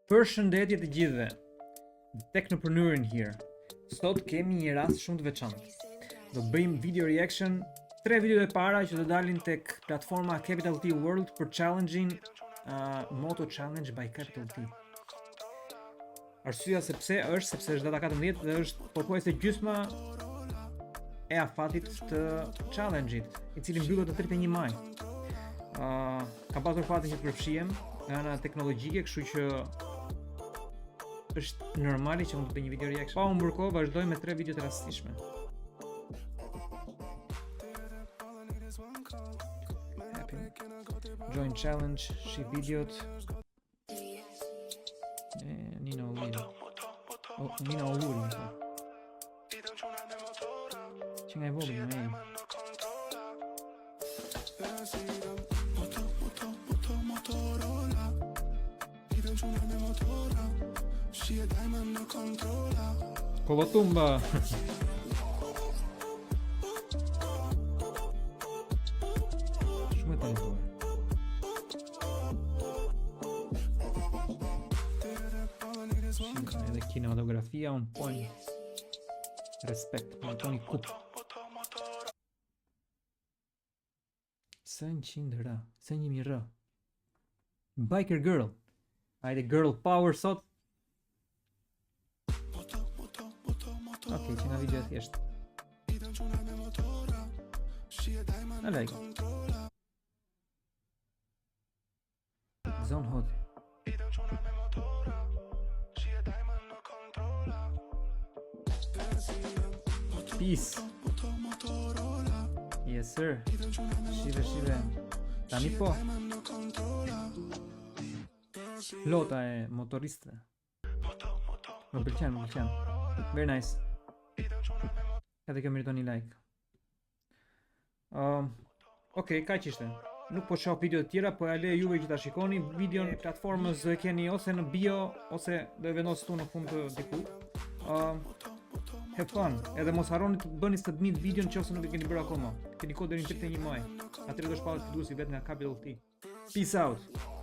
Përshëndetje të gjithëve. Teknopreneur in here. Sot kemi një rast shumë të veçantë. Do bëjmë video reaction, tre videot e para që do dalin tek platforma Capital T World për challenge-in uh, Moto Challenge by Capital T. Arsyeja sepse është sepse është data 14 dhe është pothuajse gjysma e afatit të challenge-it, i cili mbyllet në 31 maj. Uh, kam pasur fatin që të përfshihem nga ana teknologjike, kështu që është normale që unë të bëj një video reaction. Pa humbur kohë, vazhdoj me tre video të rastësishme. Happy. Join challenge, shih videot. E, Nina Oliri. O, Nina Oluri, më thë. Që nga e vogël, më e. Kolotumba. Shumë e talentuar. Edhe kinematografia on point. Respekt, më toni kup. S100 R, S1000 R. Biker Girl. Hajde Girl Power sot. Ok, që nga video e thjeshtë. I like. Zon Hoti. Peace. Yes sir. Shive shive. Tani po. Flota e motoristëve. Më pëlqen, më pëlqen. Very nice. Edhe kjo meriton një like. Um, ok, kaq ishte. Nuk po shoh video të tjera, po ja lë juve që ta shikoni. Videon e platformës do e keni ose në bio ose do e vendos këtu në fund të diku. Um, have fun. Edhe mos harroni të bëni submit videon nëse nuk e keni bërë akoma. Keni kohë deri në 31 maj. Atëherë do shpallet fituesi vetë nga Capital T. Peace out.